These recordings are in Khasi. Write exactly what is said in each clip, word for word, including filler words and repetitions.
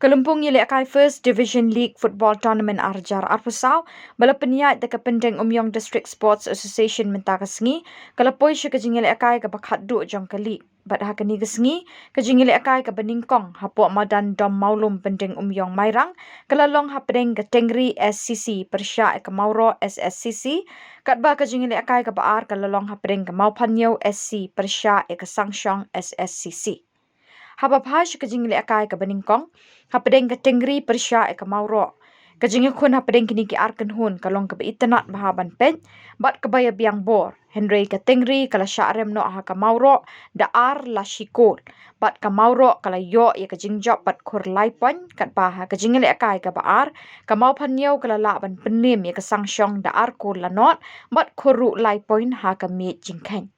Ka lympung ïalehkai First Division League Football Tournament ar hajar arphew saw, ba la pynïaid da ka Pyndengumiong District Sports Association mynta ka sngi, ka la poi sha ka jingïalehkai kaba khatduh jong ka league. Bad ha kane ka sngi, ka jingïalehkai kaba nyngkong hapoh madan Dom Mawlum Pyndengumiong Mairang, ka la long hapdeng ka Tengri S C C pyrshah ïa ka Mawroh S S C C, katba ka jingïalehkai kaba ar ka la long hapdeng ka Mawphanñiew S C pyrshah ïa ka Sangshong S S C C. Haba phai sha ka jingïalehkai kaba nyngkong, hapdeng ka Tengri pyrshah ïa ka Mawroh, ka jingïakhun hapdeng kine ki ar kynhun ka long kaba itynnad bha ban peit bad kaba ïabiang bor. Hynrei ka Tengri ka la shah rem noh ha ka Mawroh da ar la shi kol, bad ka Mawroh ka la ïoh ïa ka jingjop bad khur lai point, katba ha ka jingïalehkai kaba ar, ka Mawphanñiew ka la lah ban pynliem ïa ka Sangshong da ar kol la nod bad khur ruh lai point ha ka miej jingkheiñ.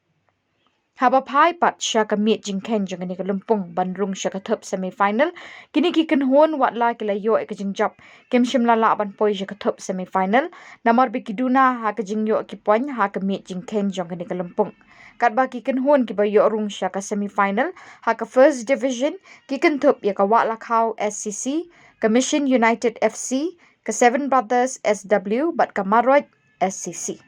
Haba phai pat sha ka miej jingkheiñ jong kane ka lympung ban rung sha ka thup semi final, kine ki kynhun watla ki la ïoh ïa ka jingjop, kim shym la lah ban poi sha ka thup semi final, namar ba ki duna ha ka jingïoh ki point ha ka miej jingkheiñ jong kane ka lympung. Katba ki kynhun kiba ïoh rung sha ka semi final ha ka First Division ki kynthup ïa ka Wahlakhaw S C C, ka Mission United F C, ka Seven Brothers S W bad ka Maroit S C C.